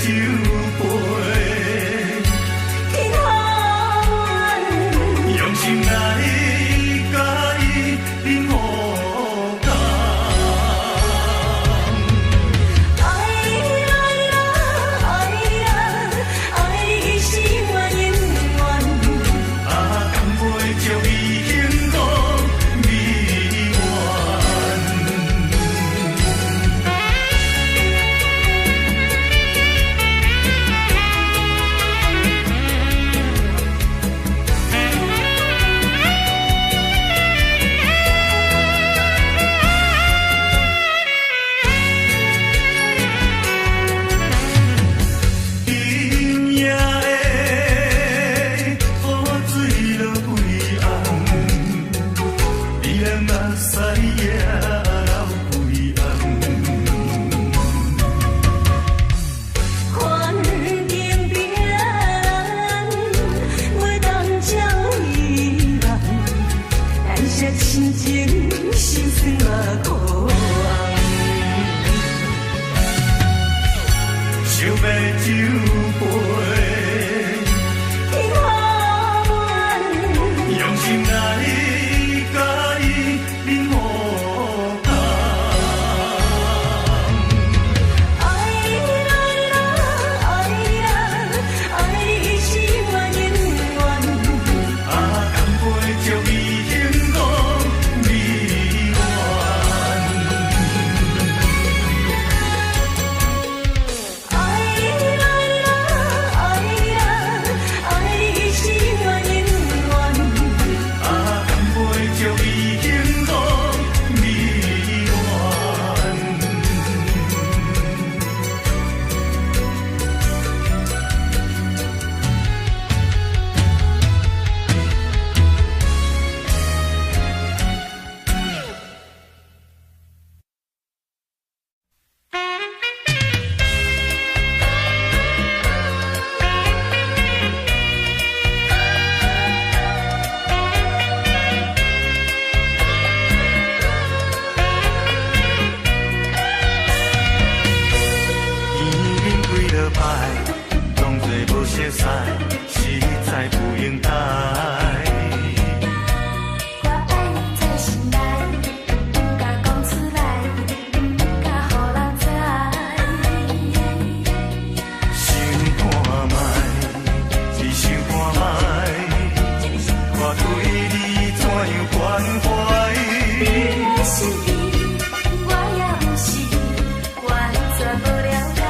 酒杯，天下用心來佮伊啉予干。愛啦啦，愛啦，愛你是我永遠。啊，乾杯祝伊幸福美滿。今夜的雨水落規暗，你的目屎也流規暗。環境變，袂當將遺忘，但是親情心酸嘛苦紅。想欲酒杯，天下用心來佮伊啉予干。愛啦啦，愛啦，愛你是我永遠。啊，乾杯祝伊幸福美滿。愛啦啦，愛啦，愛你是我永遠。啊，乾杯祝伊幸福美滿。见面幾落擺，當作無熟似，實在不應該。我愛你在心內，毋敢講出來，毋敢予人知。想看覓，你想看覓，我對你怎樣關懷？你的心意，我也毋是完全無了解。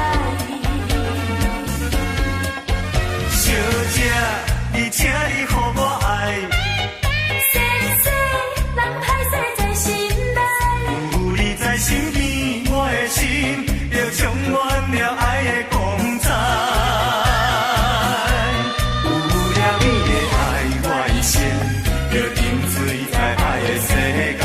小姐，你請你予我愛，先生，人歹勢在心內。有你在身邊，我的心就充滿了愛的光彩。有了你的愛，我一生就沉醉在愛的世界。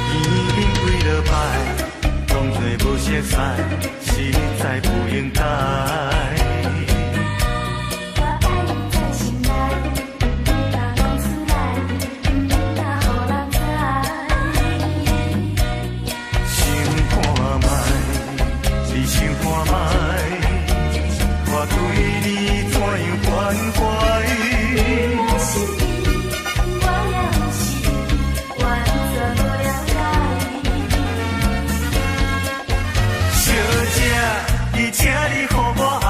見面幾落擺，當作無熟似，實在不應該。我愛你在心內，毋敢講出來，毋敢予人知。想看覓，你想看覓，我對你怎樣關懷？你的心意，我也毋是完全無了解。小姐，你請你予我愛，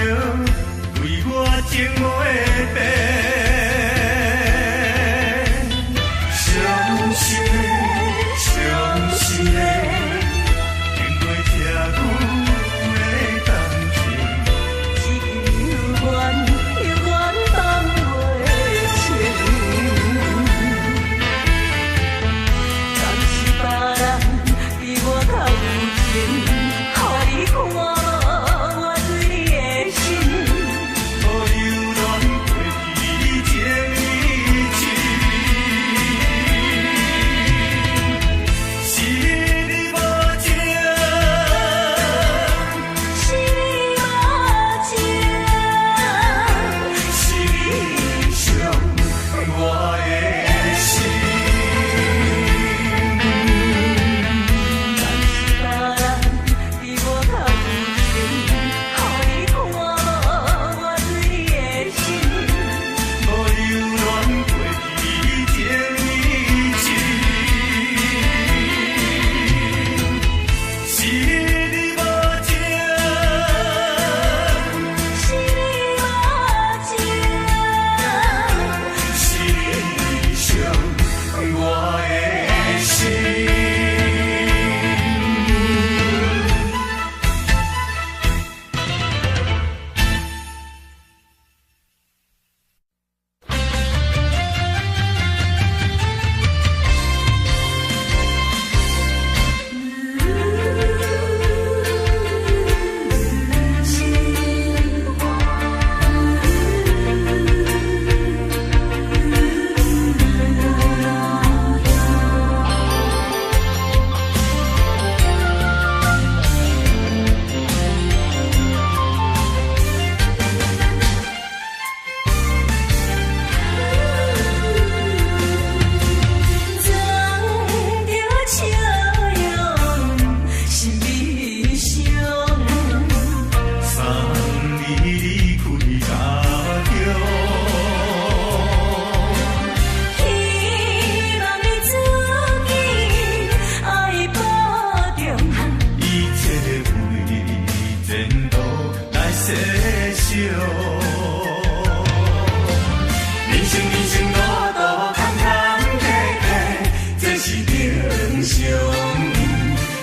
對我情無會變。傷心的，傷心的，經過這久的感情，只猶原猶原放袂清。敢是別人比我較有情，予你看無我對你的心。予留戀過去情已深。是你無情，是你無情，是你傷我的心。敢是別人比我較有情，予你看無我對你的心。予留戀過去情已深。是你無情，是你無情，是你傷我的心。藏著笑容，心悲傷。送你離開家鄉，希望你自己愛保重。一切為前途來設想。人生人生路途坎坎坷坷，這是平常。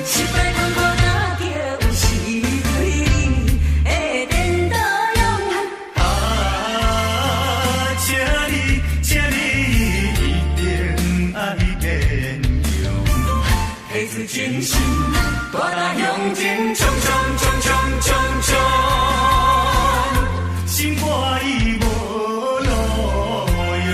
失敗困苦若叫有時對你會顛倒用。啊，請你，請你一定愛堅強，提出精神，大膽向前衝衝衝衝衝衝，心肝已無路用。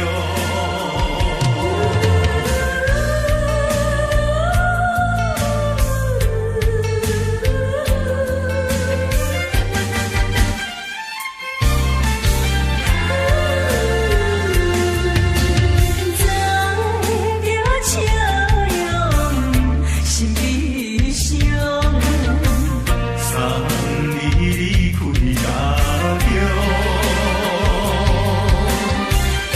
藏著笑容，心悲傷。送你離開家鄉，希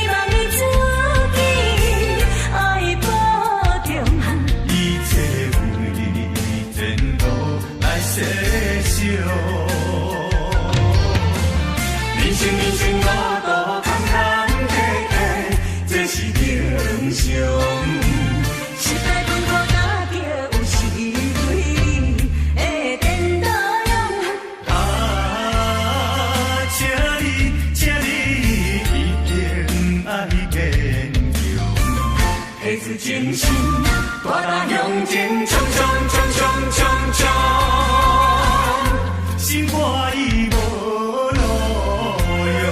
望你自己愛保重。一切為前途來設想。人生人生路途坎坎坷坷，這是平常。失敗困苦若叫有時對你會顛倒用。啊，請你，請你一定愛堅強，提出精神，大膽向前衝衝衝衝衝衝，心肝已無路用。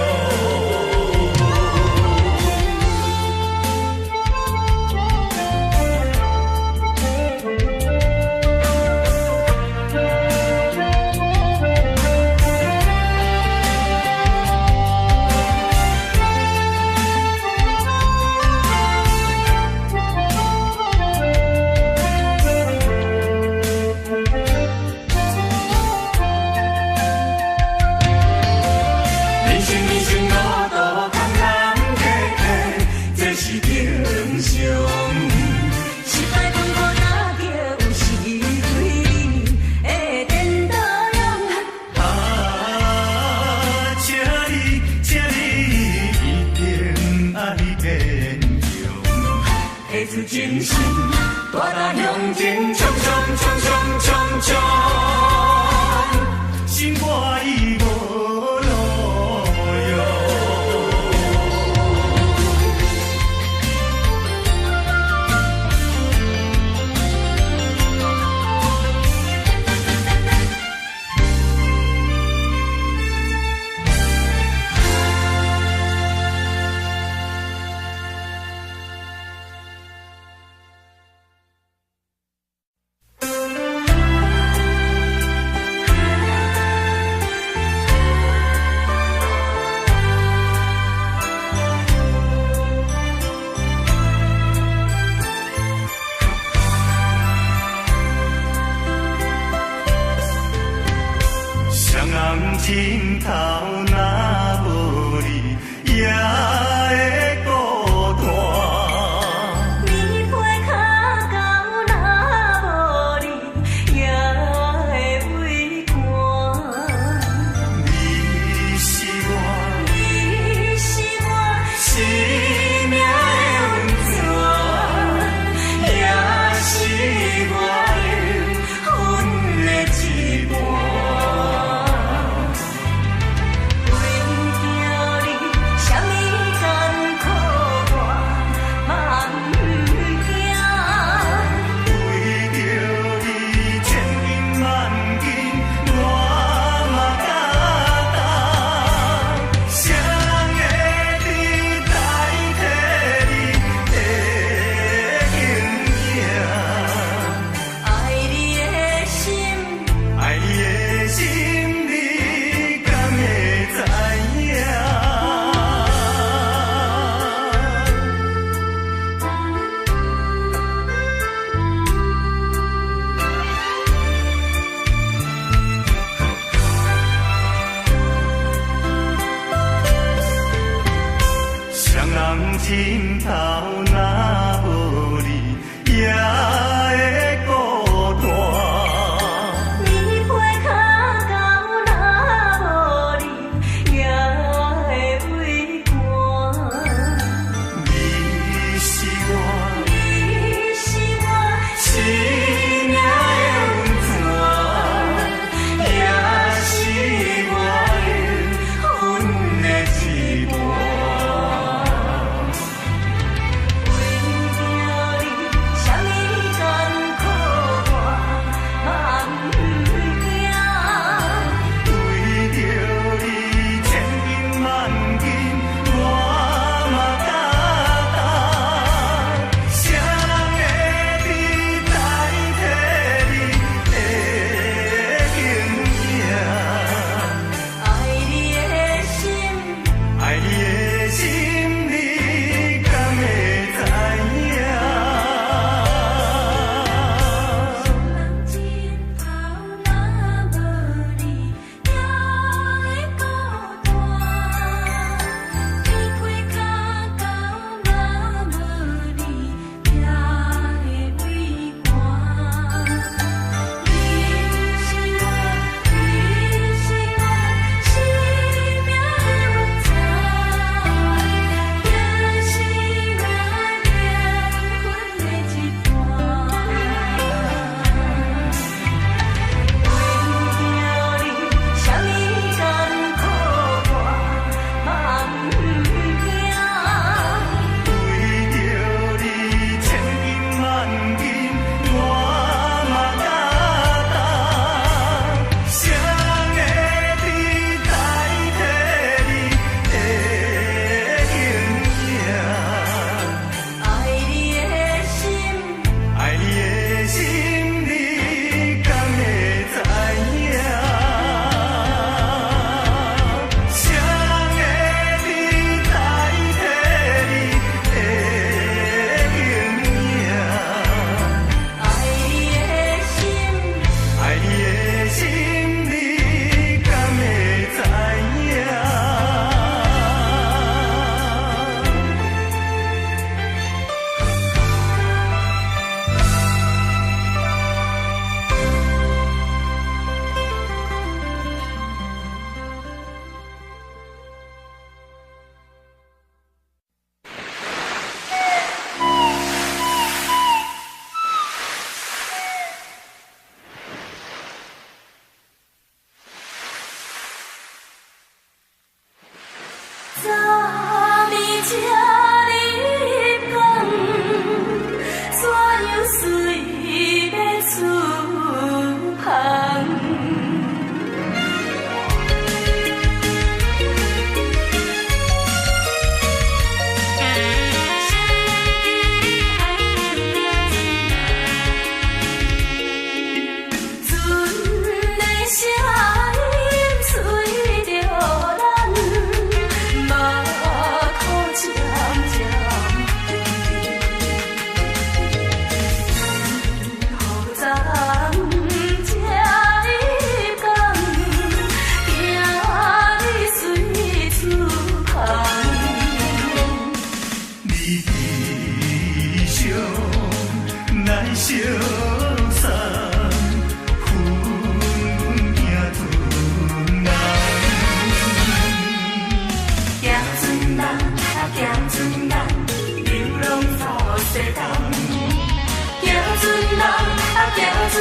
Thank 精神，大胆向前冲冲冲冲冲冲，心肝已无路用。双人枕头若无你，也会孤单。棉被跤厚若无你，也会畏寒。你是我你是我生命的温泉，也是我灵魂的一半。为著你，啥物艰苦我嘛毋惊。为著你，千金万金我嘛敢担。谁人会伫代替你的形影？爱你的心，爱你的心，你敢会知影？双人枕头若无你，也会孤单。棉被跤厚若无你，也会畏寒。你是我你是我生命的温泉，也是我灵魂的一半。为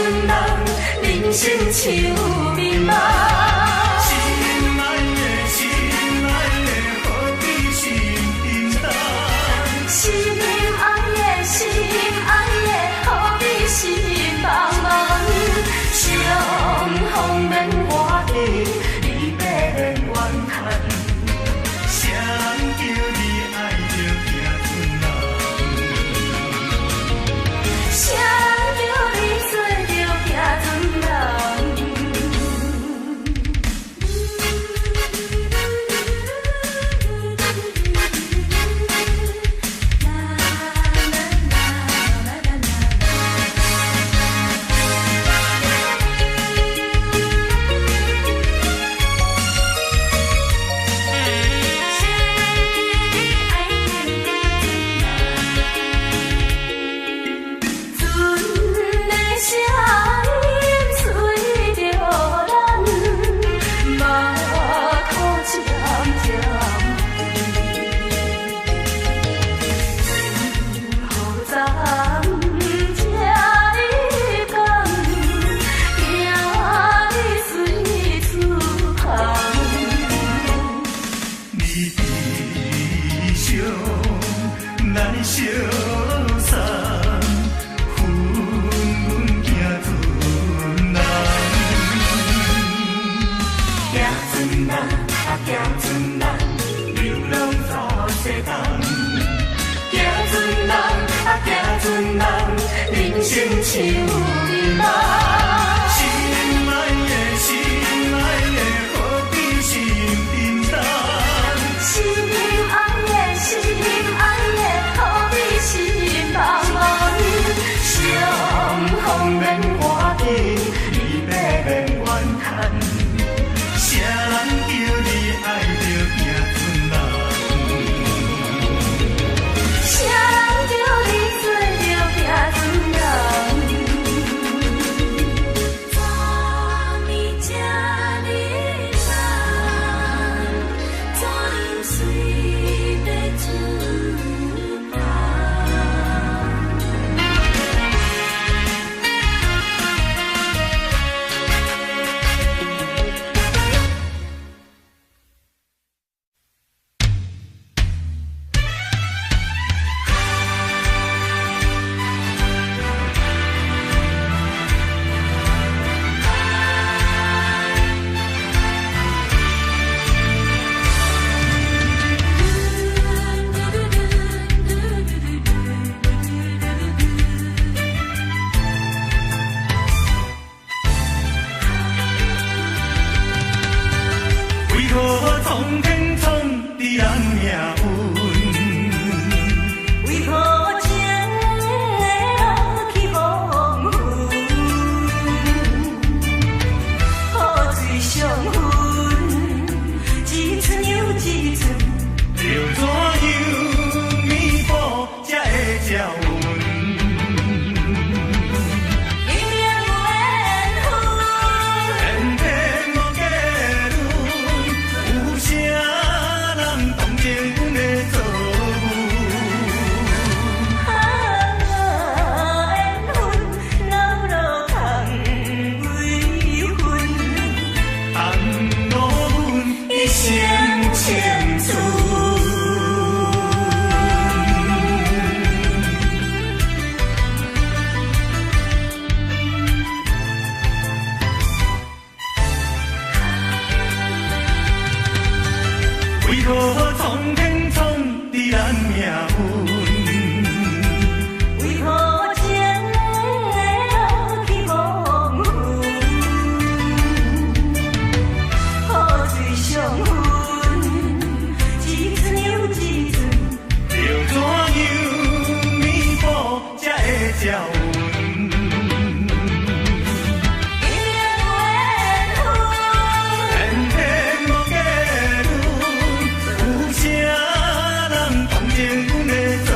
賰人，人生像眠夢。心愛的，心愛的，何必心沉重？心愛的，心愛的，何必心茫茫？相逢免歡喜，離別免怨嘆。啥人叫你愛著行船人？啥人叫你做著行船人？船的聲音隨著咱，目苦漸漸何昨這呢工，行你隨出航。你悲傷來相送，分阮行船人。行船人啊，行船人，流浪走世东。行船人啊，行船人，人生像眠夢。心愛的，心愛的，何必心沉重？心愛的，心愛的，何必心茫茫？相逢免歡喜，離別免怨嘆。啥人叫你愛著行船人？啥人叫你做著行船人？昨暝這呢晚，怎樣隨欲出航？為何蒼天創治咱命運？為何情會老去黃昏？雨水相分，一寸又一寸。要怎樣彌補才會照阮？明明有緣分，偏偏無結論，有啥人同情阮的遭遇？啊，緣分老路空微分，耽誤阮一生青春。為何蒼天創治咱命運？為何情會老去黃昏？雨水相分，一寸又一寸。要怎樣彌補才會照阮？明明有緣分，偏偏無結論，有啥人同情阮的遭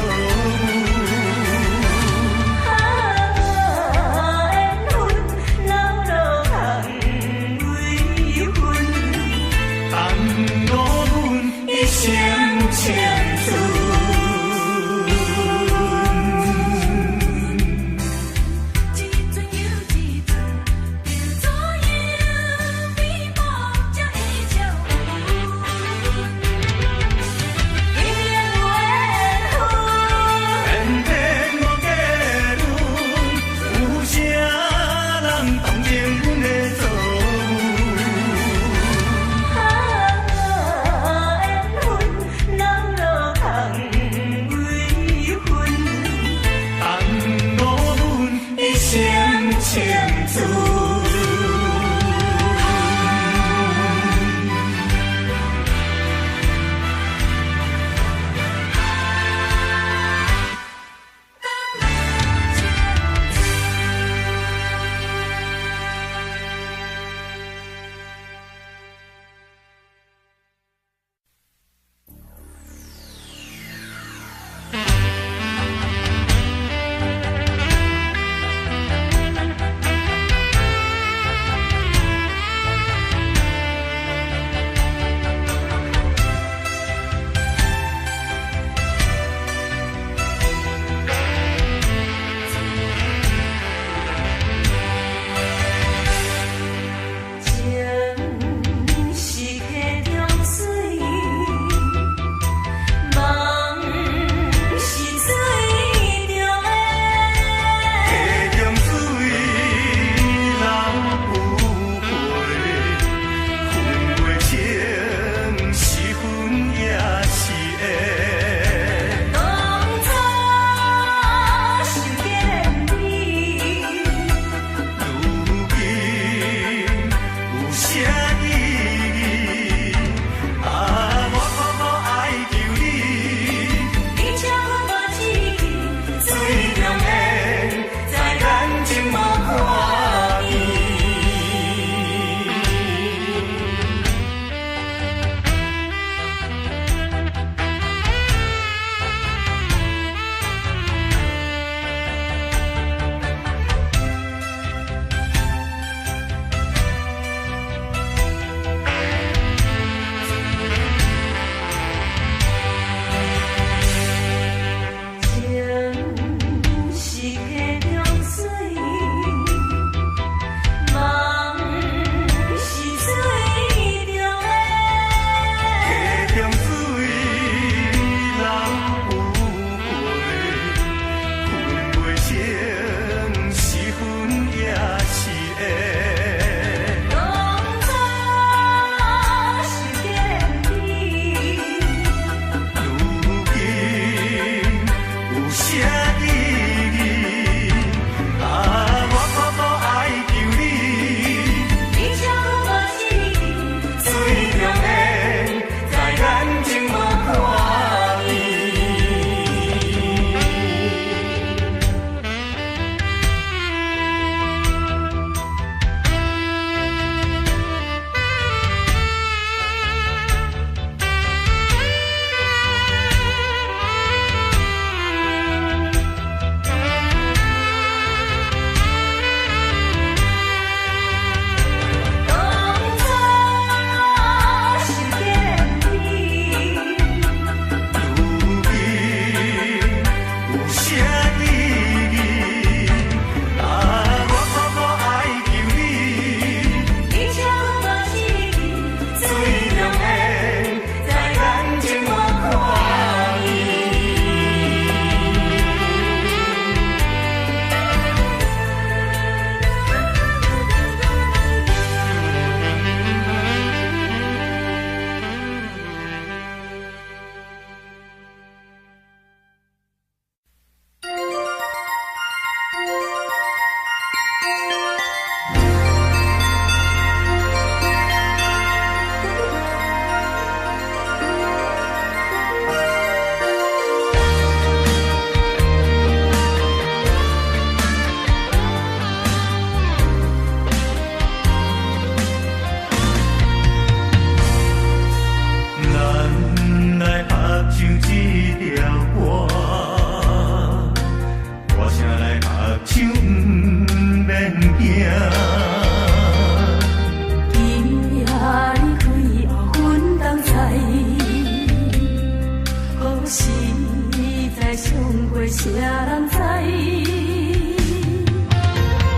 誰人知？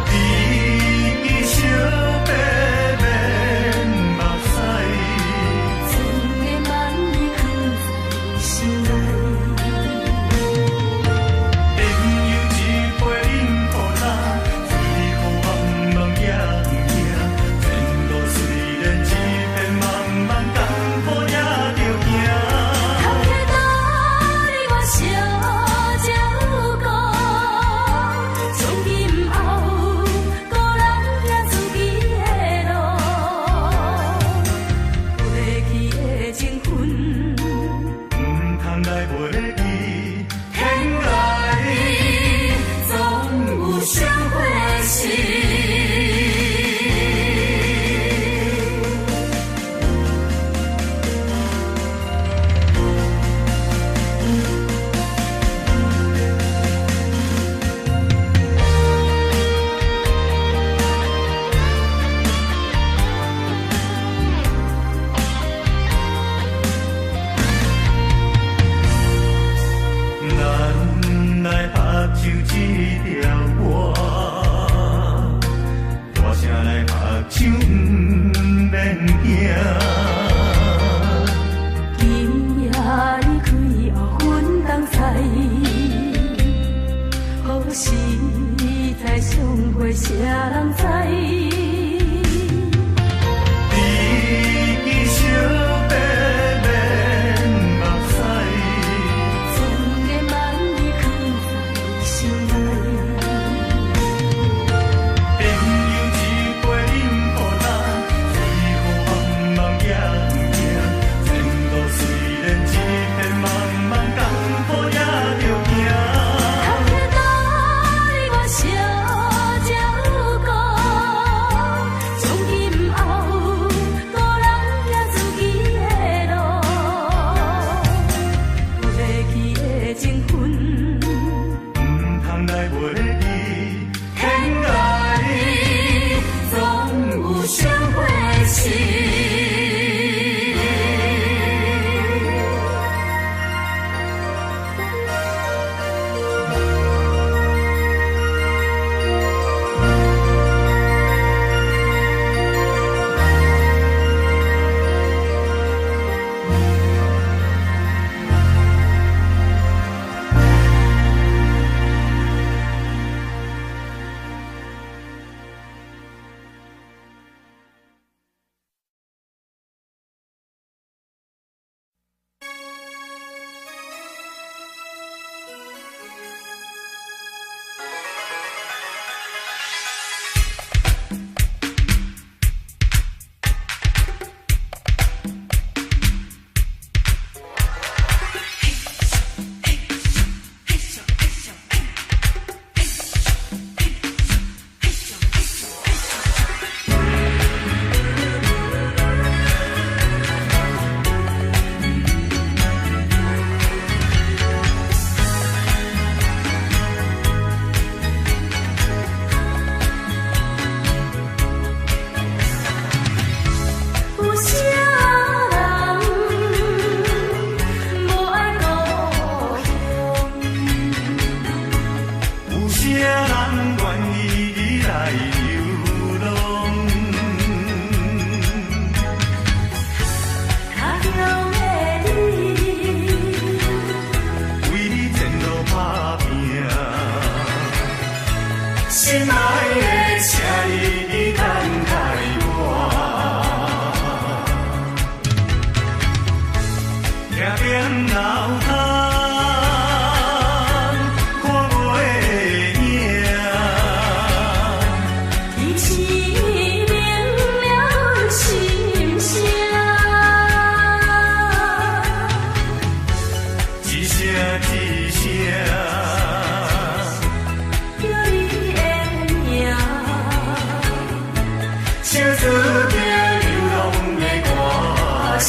知己相爬免目屎，千个万字囥在心內。朋友一杯飲予焦，醉予茫茫也毋驚。前路雖然一片茫茫，艱苦也著行。坎坷甲你我相照顧，從今後孤人行自己的路，過去的情分，毋通來袂記，天涯總有相會時。咱來合唱這條歌，大聲來合唱，毋免驚。今夜你開後分東西，何時再相會，誰人知？知己相爬免目屎，千个萬字囥在心內。朋友一杯飲予焦，醉予茫茫也毋驚。前路雖然一片茫茫，艱苦也著行。坎坷甲你我相照顧，從今後孤人行自己的路，過去的情分，毋通來袂記，天涯總有相會時。有啥人無愛故鄉？有啥人願意來流浪？跤中的你，為你前路打拼，心愛的，請你等待我。聽見老窗，看袂影。你是明了阮心聲。一聲一聲，叫你的名，唱出這流浪的歌聲。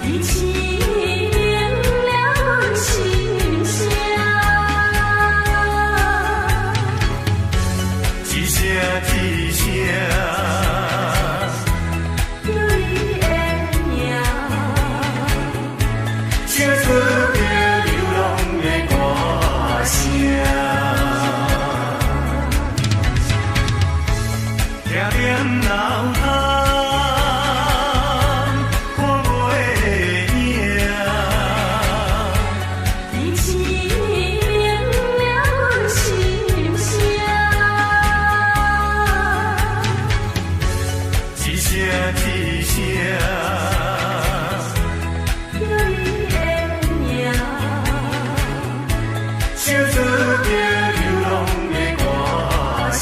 你醒明了阮心声。一声一声，叫你的名，唱出著流浪的歌声。听点老汤，看袂影。你醒明了阮心声。一声一声，叫你的名，唱出著流浪的歌声。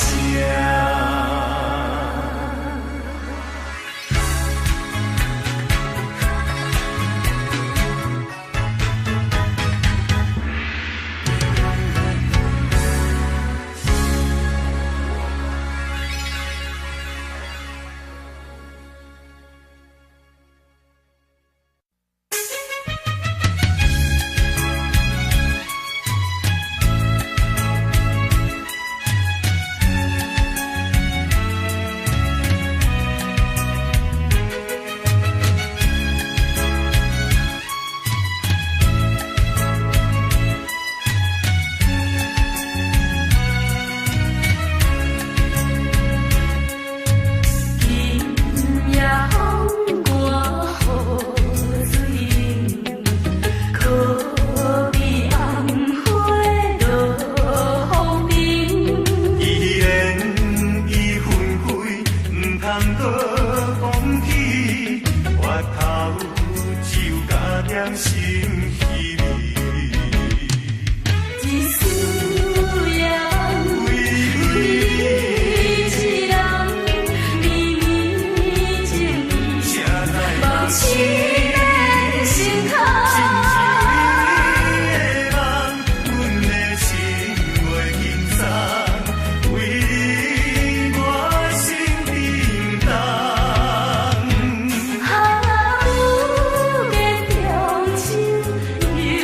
今夜风寒雨水冷，可比暗花落风尘。依然已分开，毋通阁讲起，回头只有加添心稀微。一丝雁，为为一人，绵绵情意，谁在梦醒的心坎。亲像你的梦，阮的心袂轻松，为你我心叮当。啊，不见中秋，又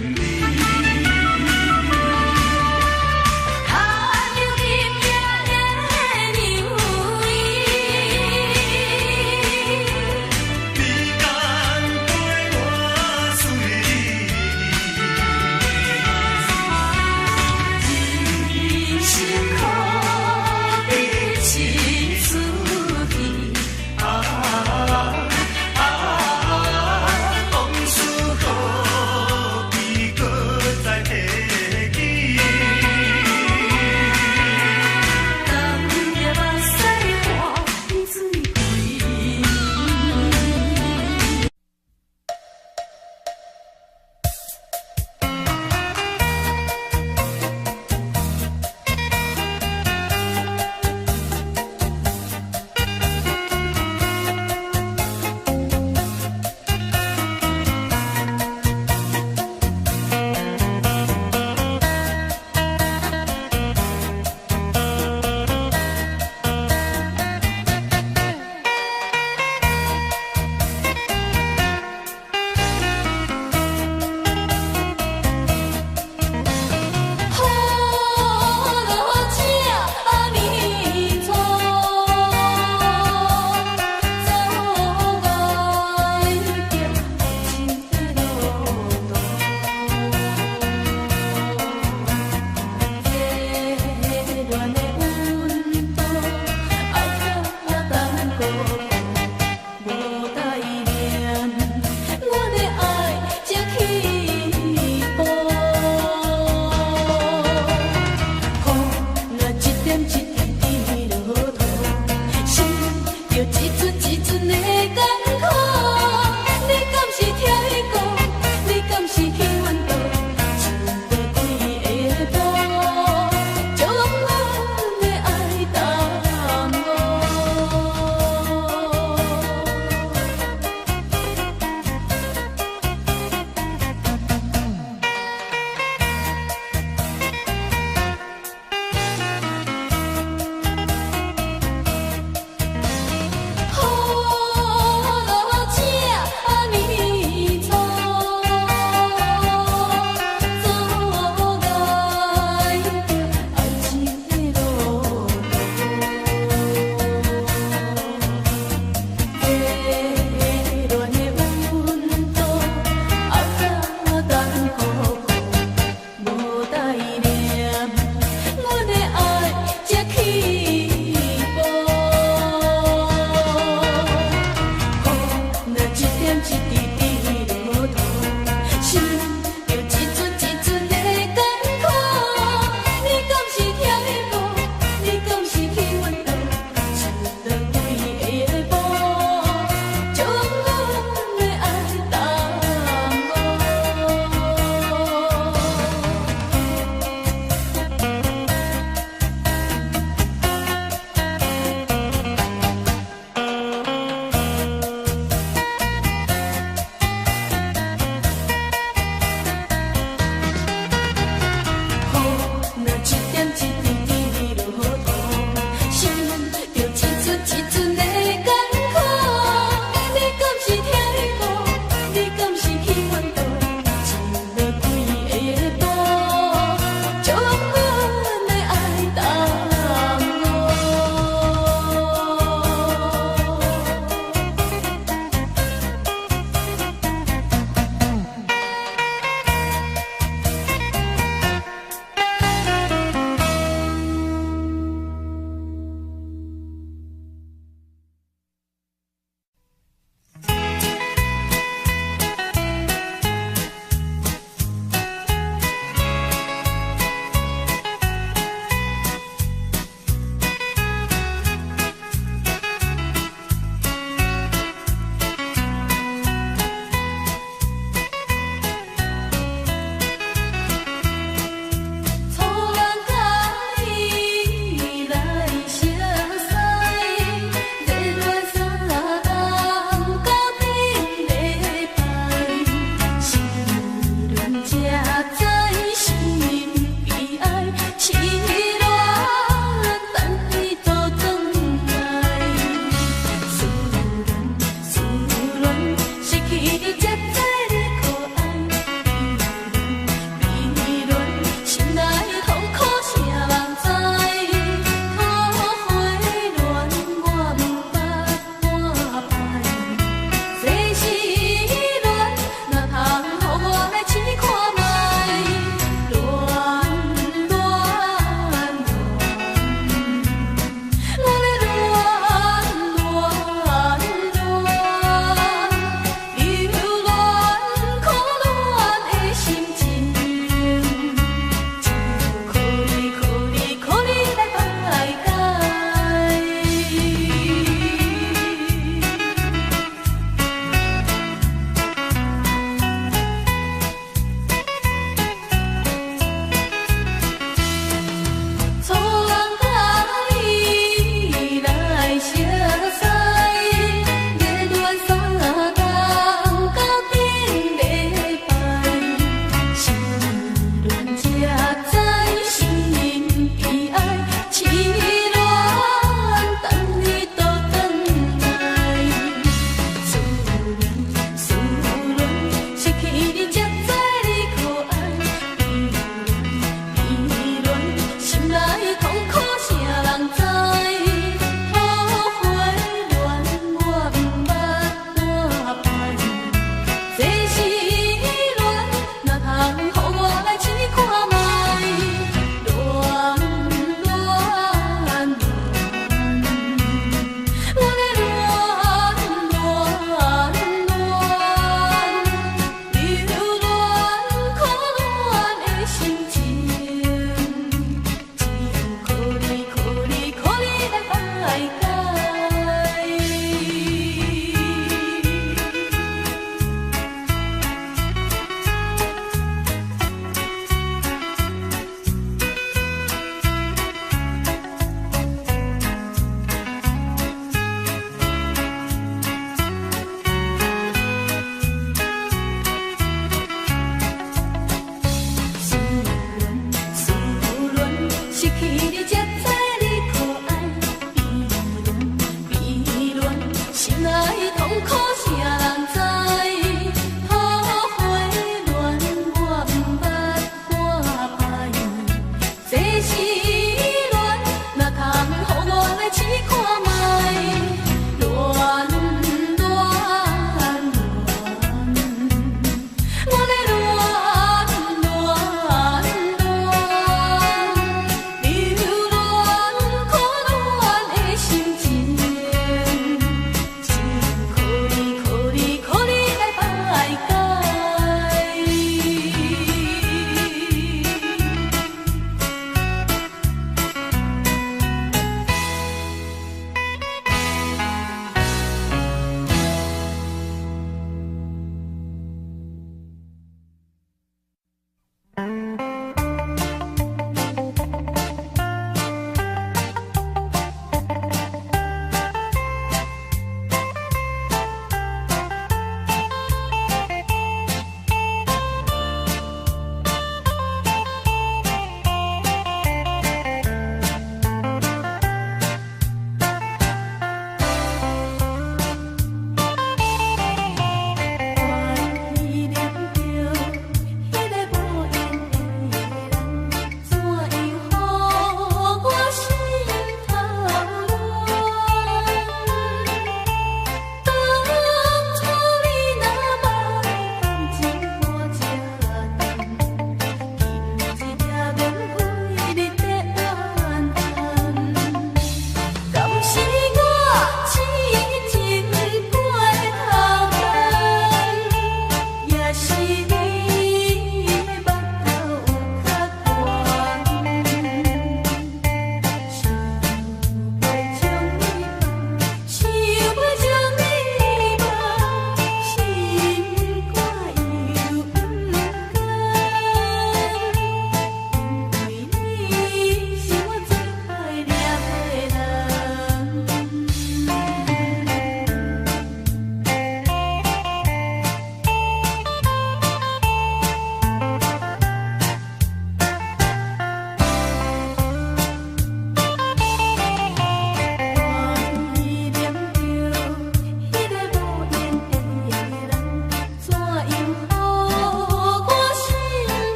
你。牵着今夜的娘伊。你敢陪我随人生苦比一出戏。啊啊！往事何必讲？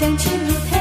雙手提。